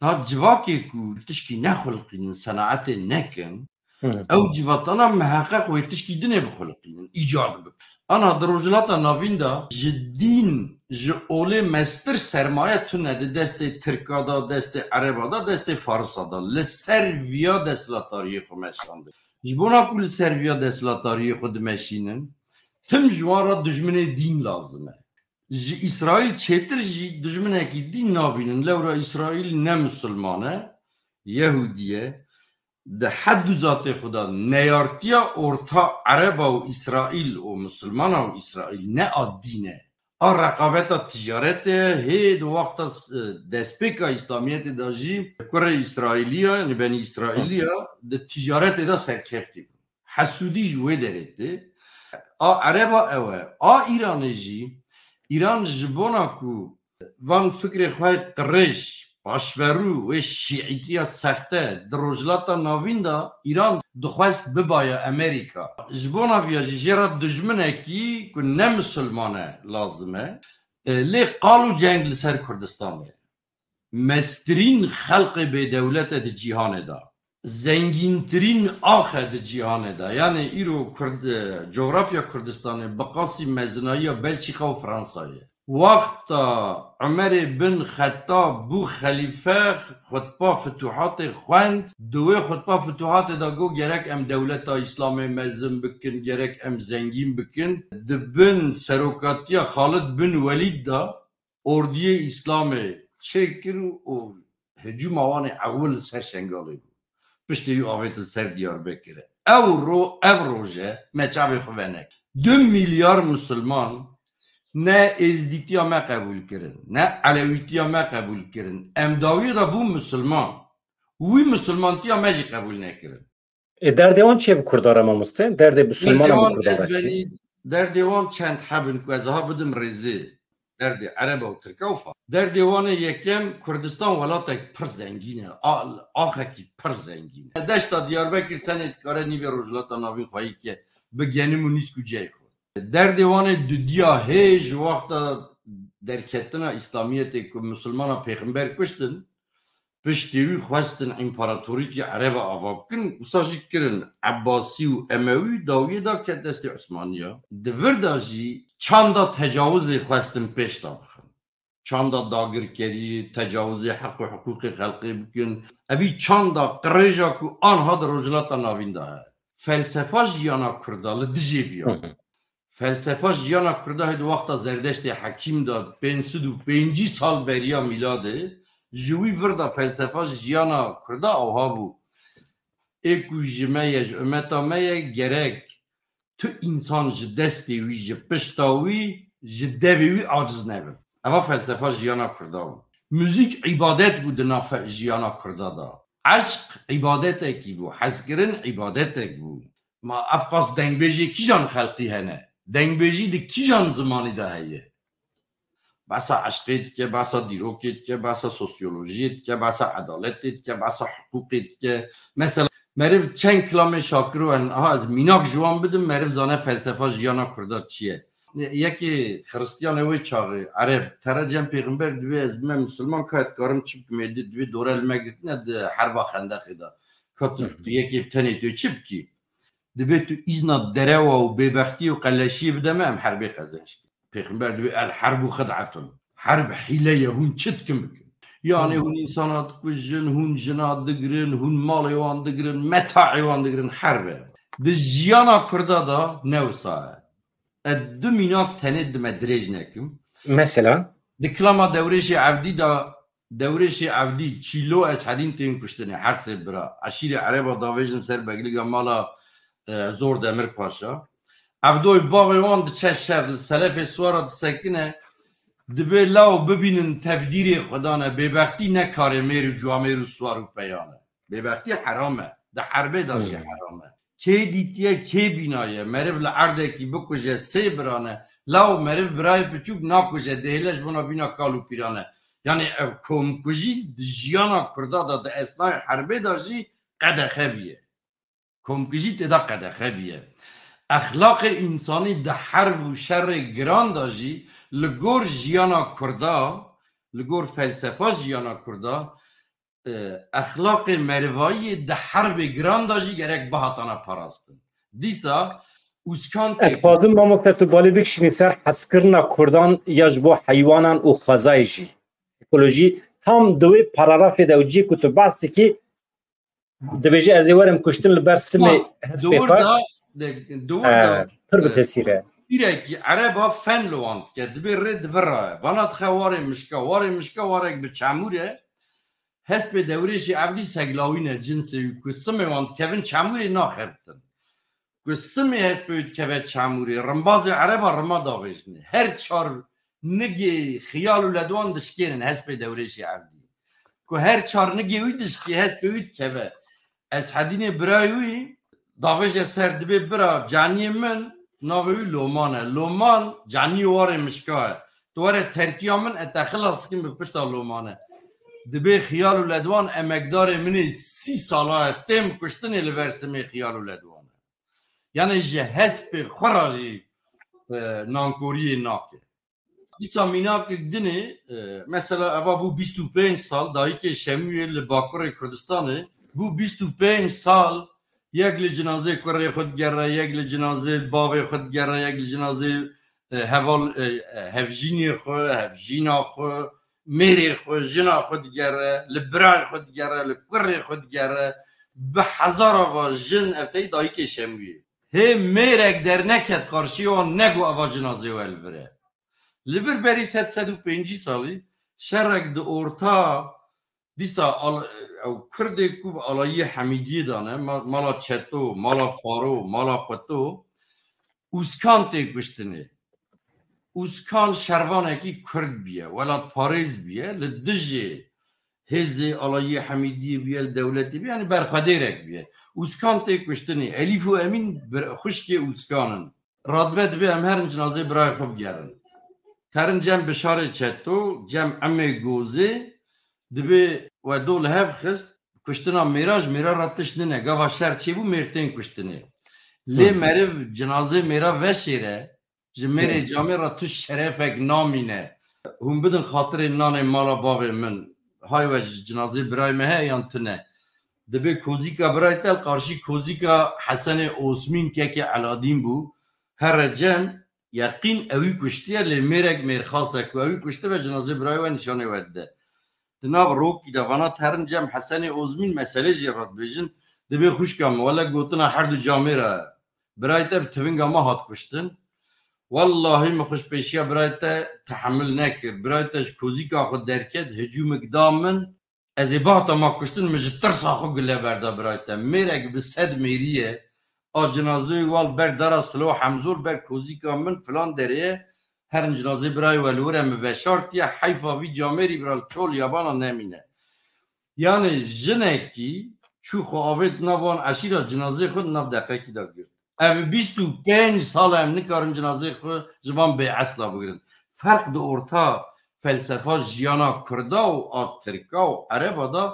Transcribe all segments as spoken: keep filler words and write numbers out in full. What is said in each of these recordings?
Ha civakê ku tişkî nexulqînin, senaetê nekin, Hı. ew civatana miheqeq wê tişkî dinê bixulqînin, îcad bikin. Ana di Rojhilata Navîn de ji dîn, ji olê mestir sermaye tune di destê Tirka de, destê Ereba de, destê Farisa de. Li ser viya desthilatdariyê xwe meşandin. Ji bona ku li ser viya desthilatdariyê xwe dimeşînin, tim ji wan re dijminê dîn lazim e. Ji Îsraîl çêtir jî dijminekî dîn nabînin. Lewra Îsraîl ne misilman e, Yehûdî ye. Di hed û zatê xwe de neyartiya orta Ereba û Îsraîl û misilmana û Îsraîl ne a dîn e. A reqabeta ticaretê ye, hê di wexta s-, destpêka Îslamiyetê de jî kurê Îsraîlî ya, yani Benî Îsraîlî ya, di ticaretê de serkeftî bû. Hesûdî ji wê derê tê. A Ereba ew e. A Îranê jî, Îran ji bona ku van fikrê xwe qirêj, paşverû, wê şîîtiya sexte di Rojhilata Navîn de Îran dixwest bibaye Amerîka. Ji bona viya jî jê re dijminekî ku ne misilman e lazim e. E, lê qal û ceng li ser Kurdistanê. Mestirîn xelqê bêdewlet e di cîhanê de. Zengîntirîn ax e di cîhanê de. Yanê îro Kurd-, e, cografya Kurdistanê bi qasî mezinayiya Belçîka û Fransayê. Wexta Umerê bin Xettab bû xelîfe, xutba fituhatê xwend. Di wê xutba fituhatê de got, gerek em dewleta Îslamê mezin bikin, gerek em zengîn bikin. Di bin serokatiya Xalid bin Welîd de ordiyê Îslamê çêkir û hicûma wan ê ewil li ser Şengalê bû. Piştî wî avêtin ser Diyarbekirê. Ew ro-, ev roje me çavê xwe venek. Du milyar misilman ne êzdîtiya me qebûl kirin, ne elewîtiya me qebûl kirin. Em dawiyê de bûn misilman. Wî misilmantiya me jî qebûl nekirin. Ê, derdê wan çi ye bi Kurda re, mamoste? Derdê Derdê bisilmana bi wan Kurda ez re çi? Benî, derdê wan çend heb in ku ez ha bidim rêzê. Derdê Ereba û Tirka û Fa-, derdê wan ê yekem, Kurdistan welatek pir zengîn e. A-, axekî pir zengîn e. Deşta Diyarbekir tenê dikare nîvê Rojhilata Navîn xweyî ke bi genim û nîsk û cey xwe. Derdê wan ê dudiya hê ji wexta derketina Îslamiyetê ku misilmana pêxember kuştin, piştî wî xwestin împaratorîkî Ereba ava bikin, wisa jî kirin. Ebasî û Emewî dawiyê da ket destê Osmaniya. Di vir de jî çanda tecawizê xwestin pêş de bixin. Çanda dagirkerî, tecawizê heq û hiqûqê xelqê bikin. Evî çanda qirêja ku anha di Rojhilata Navîn de heye. Felsefa jiyana Kurda li dijê viya. Hı hı. Felsefa jiyana Kurda hê di wexta Zerdeştê Hekîm de pênc sed û pêncî sal beriya mîladê, ji wî vir de felsefa jiyana Kurda awha bû. Ê ku ji me ye, ji umeta me ye, gerek tu însan ji destê wî, ji pişta wî, ji devê wî aciz nebin. Eva felsefa jiyana Kurda bû. Muzîk îbadet bû di nav fe-, jiyana Kurda de. Eşq îbadetekî bû, hezkirin îbadetek bû. Ma ev qas dengbêjê kîjan xelqî hene? Dengbêjî di kîjan zimanî de heye? Behsa eşqê dike, behsa dîrokê dike, behsa sosyolojiyê dike, behsa edaletê dike, behsa hiqûqê dike. Mesela meriv çend kilamê Şakiro hene, aha ez mînak ji wan bidim, meriv zane felsefa jiyana Kurda çi ye. Yekê xiristiyanê wê çaxê, Ereb, tere cem pêxember dibê ez bime misilman, ka ez dikarim çi bikim, êdî dibê dore li me girtine di herba Xendeqê de. Ka tu, Hı hı. tu yekê bi tenê tu çi bikî? Dibê tu îzna derewa û bêbextiyê û qeleşiyê bide me, em herbê qezenc bikin. Pêxember dibê, "El herbu xid'etun." Herb hîle ye, hûn çi dikin bikin. Yani Hı. hûn însana dikujin, hûn jina digirin, hûn malê wan digirin, metaê wan digirin, herb e. Di jiyana Kurda de ne wisa ye. Ez du mînak tenê dime dirêj nekim. Mesela? Di kilama Dewrêşê Evdî de, Dewrêşê Evdî, Çîlo, Eshedîn tên kuştinê, her sê bira. Eşîrê Ereba davêjin ser begliga mala, e, Zor Demir Paşa. Evdoy bavê wan diçe şer, li selefê siwara disekine, dibê law bibînin tevdîrê xwe dane, bêbextî ne karê mêr û ciwamêr û siwar û peyan e. Bêbextî heram e. Di herbê de jî Hmm. heram e. Kê dîtiye, kê bînaye, meriv li erdekî bikuje sê birane, law meriv birayê piçûk nakuje, dihêle ji bona bîna kal û pîran e. Yani ev komkujî di jiyana Kurda de, di esnayê herbê de jî qedexe bûye. Komkujî tê de qedexe bûye. Exlaqê însanî di herb û şerê giran de jî li gor jiyana Kurda, li gor felsefa jiyana Kurda, e, exlaqê merivayiyê di herbê giran de jî gerek bihatana parastin. Dîsa Ûskan Ez dixwazim mamoste tu balê bikişînî ser hezkirina Kurdan ya ji bo heywanan û xwezayê jî. Ekolojî tam di wê paragrafê de û cihê ku tu behs dikî dibêje ez ê werim kuştin li ber simê hespê xwe. Pir bi tesîr e. Pîrekî ereba fen li wan dike, dibê rê di vir re ye. Vana dixe warê mişka, warê mişka warek bi çemûr e. Hespê dewrêşî evdî seglawî ne cinsê wî ku simê wan dikevin çemûrê naxebitin. Ku simê hespê wî dikeve çemûrê, rimbazê ereba rima davêjinê. Her çar nigê xiyal û ledwan dişkênin hespê dewrêşî evdî. Ku her çar nigê wî dişkê hespê wî dikeve. Ez hedînê birayê wî davêje ser dibê bira caniyê min navê wî Loman e. Loman caniyê warê mişka ye. Tu were terkiya min e te xilas dikim bi pişta Loman e. Dibê xiyal û ledwan emekdarê min ê sî sala ye têm kuştinê li ber simê xiyal û ledwan e. Yani ji hespê xwe ra jî e, nankoriyê nake. Dîsa mînakek dinê, e, mesela eva bû bîst û pênc sal dayikê Şemûyê li Bakurê Kurdistanê, bû bîst û pênc sal yek li cinazê kurê xwe digere, yek li cinazê bavê xwe digere, yek li cinazê, e, heval, e, e, hevjînê xwe, hevjîna xwe, mêrê xwe, jina xwe digere, li birayê xwe digere, li kurê xwe digere, bi hezara va jin ev tey dayikê Şemûyê. Hê mêrek derneket qarşî wan nego eva cinazê we li vir e. Li vir berî sed, sed û pêncî salî şerek di orta dîsa al-, ew Kurdê ku bi alayiyê Hemîdiyê de ne, ma-, mala Çeto, mala Faro, mala Quto, Ûskan tê kuştinê. Ûskan şervanekî Kurd biye, welatparêz biye, li dijê hêzê alayiyê Hemîdiyê biye, li dewletê biye, yani berxwedêrek biye. Ûskan tê kuştinê. Elîf û Emîn bir-, xwişkê Ûskan in. Radbe dibê em herin cinazê birayê xwe bigerin. Terin cem Bişarê Çeto, cem Emê Gozê, dibê we do li hev xist, kuştina mêra ji mêra re tişt nine. Gava şer çêbû mêr tên kuştinê. Lê Hı. meriv cinazê mêra veşêre, ji mêrê Hı. camê re tu şerefek namîne. Hûn bidin xatirê nanê mala bavê min. Hay we ji cinazê birayê me heye yan tune. Dibê kozîka birayê te li qarşî kozîka Hesenê Osmîn kekê Eladîn bû. Here cem, yeqîn ewî kuştiye, lê mêrek mêrxas e ku ewî kuştibe, cinazê birayê we nîşanê we dide. Di nav rokî de vana terin cem Hesenê Osmîn mesele jê re dibêjin. Dibê xwişka min, wele gotina her du camê re ye. Birayê te bi tivinga me hat kuştin. Wellahî min xwişk pêşiya birayê te tehemil nekir. Birayê te ji kozîka xwe derket, hicûmek da min. Ez ê bihata ma kuştin, min ji tirsa xwe gule berda birayê te. Mêrek bi sed mêrî ye. A cinazoyê wal ber dara Silo Hemzor ber kozîka min filan derê ye. Herin cinazê birayê we li wir e, min veşartiye. Heyfa vî camêrî bira li çol yabana nemîne. Yani jinekî çû xwe avêt nav wan eşîra, cinazê xwe di nav deqekî de girt. Ev bîst û pênc sal e em nikarin cinazê xwe ji van bêesla bigirin. Ferq di orta felsefa jiyana Kurda û a Tirka û Ereba de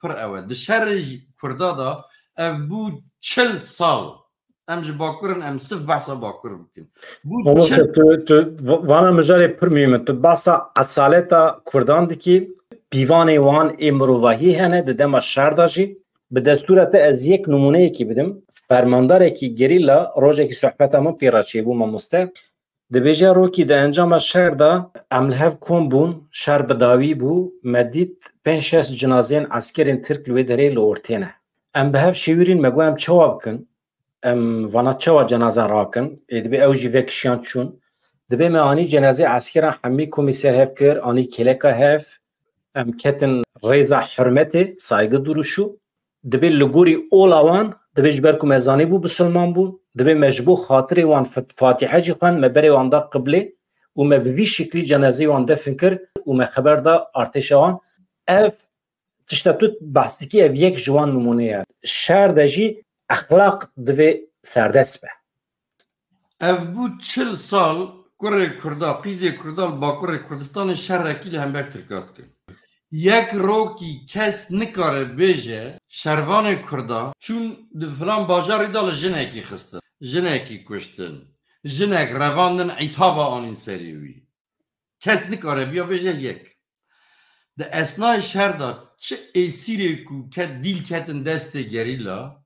pir ew e. Di şerê jî Kurda de ev bû çil sal. Em ji Bakur in, em sif behsa Bakur bikin. Bû Mamoste, çil tu, tu v-, vana mijarê pir muhîm e. Tu behsa esaleta Kurdan dikî, pîvanê wan ê mirovahî hene di dema şer de jî. Bi destûra te ez yek nimûneyekî bidim. Fermandarekî gerîla rojekî sohbeta min pê re çêbû, mamoste. Dibêje rokî di encama şer de em li hev kom bûn, şer bi dawî bû, me dît pênc şeş cinazeyên eskerên Tirk li wê derê li ortê ne. Em bi hev şêwirîn, me got em çawa bikin? Em vana çawa cenaze rakin? Ê dibê ew jî vekişiyan çûn. Dibê me anî cenazê eskeran hemî komî ser hev kir, anî kêleka hev. Em ketin rêza hurmetê, saygı duruşu. Dibê li gorî ola wan, dibê ji ber ku me zanîbû bisilman bûn, dibê me ji bo xatirê wan fit-, fatîhe jî xwend, me berê wan da qiblê û me bi vî şiklî cenazeyê wan defin kir û me xeber da artêşa wan. Ev tişta tu behs dikî, ev yek ji wan nimûne ye. Şer de jî exlaq divê serdest be. Ev bû çil sal kurê Kurda, qîzê Kurda li Bakurê Kurdistanê şerekî li hember Tirka dikin. Yek rokî kes nikare bêje şervanê Kurda çûn di filan bajarî de li jinekî xistin, jinekî kuştin, jinek revandin, îtaba anîn serê wî. Kes nikare viya bêje yek. Di esnayê şer de çi êsîrê ku ket dîl ketin destê gerîla,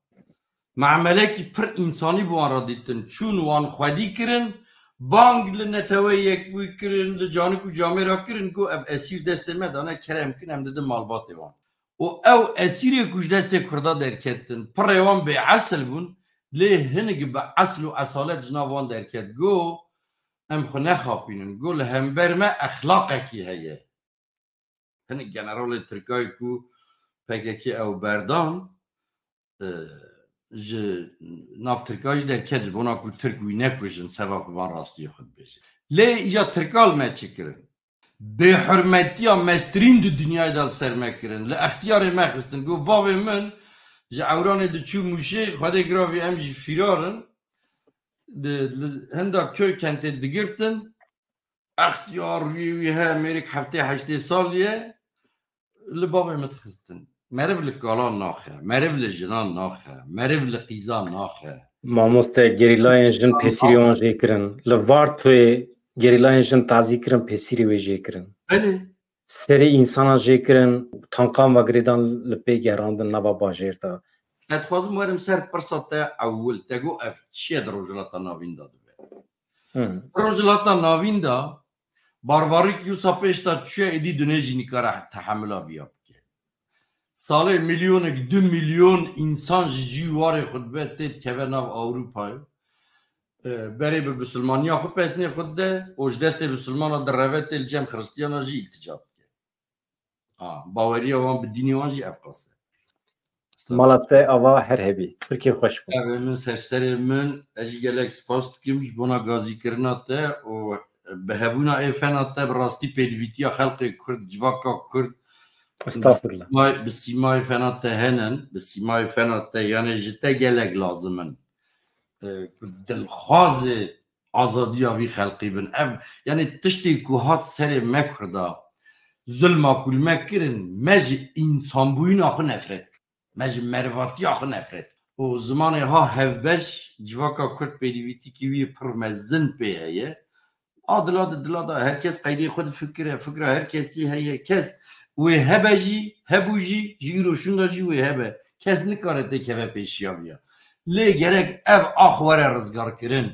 me'melekî pir însanî bi wan re dîtin. Çûn wan xwedî kirin, bang li Neteweyê Yekbûyî kirin, li canik û camêra kirin ku ev esîr destê me dane, kerem kin, em didin malbatê wan. Û ew esîrê ku ji destê Kurda derketin, pirê wan bêesil bûn, lê hinek bi esil û esalet ji nav wan derket. Got, em xwe nexapînin. Got, li hember me exlaqekî heye. Hinek generalê Tirkayê ku P K K ew berdan, e, ji nav Tirka jî derket, ji bona ku Tirk wî nekujin, seba ku van rastiyê xwe dibêje. Lê îja Tirka li me çi kirin? Bêhurmetiya mestirîn di dinyayê de li ser me kirin. Li extiyarê me xistin. Got, bavê min ji Ewranê diçû Mûşê, Xwedê giravî em jî fîrar in. Di, li hinda köy kentê digirtin. Extiyar rûyê wî heye, mêrik heftê heştê salî ye. Li bavê min dixistin. Meriv li kalan naxe, meriv li jinan naxe, meriv li qîzan naxe. Mamoste, gerîlayên jin pêsîrê wan jê kirin. Li Vartoyê gerîlayên jin tazî kirin, pêsîrê wê jê kirin. Belê. Serê însanan jê kirin, tankan ve girêdan li pê gerandin nava bajêr de. Ez dixwazim werim ser pirsa te ewil. Te got ev çi ye di Rojhilata Navîn de dibe? Hmm. Rojhilata Navîn de barbarîk wisa pêş de çûye, êdî dunê jî nikare tehemila viya bike. Salê milyonek, du milyon însan ji cî warê xwe dibe tê dikeve nav Ewropayê. E, berê bi bisilmaniya xwe pesnê xwe dide û ji destê bisilmana direve tê li cem xiristiyana jî îltica dike. Ha, baweriya wan bi dînê wan jî ev qas e. Mala te ava her hebî. Tirkiyê xweş bû. Ev min ser serê min, ez jî gelek spas dikim ji bona gazîkirina te û bi hebûna ê fena te bi rastî pêdivîtiya xelkê Kurd, civaka Kurd, Estağfurullah. Bi sîmayê, bi sîmayê fena te henin, bi sîmayê fena te, yani ji te gelek lazim in. E, dilxwazê azadiya vî xelkî bin. Ev, yani tiştê ku hat serê me Kurda, zulma ku li me kirin, me ji însanbûyîna xwe nefret kir. Me ji merivatiya xwe nefret kir. Û zimanê ha hevbeş, civaka Kurd pêdivîtîkî wî pir mezin pê heye. A dila di dila da her kes qeydê xwe difikire, fikra her kesî heye. Kes wê hebe jî, hebû jî, ji îro şûnda jî wê hebe. Kes nikare têkeve pêşiya vî ya. Lê gerek ev ax were rizgarkirin.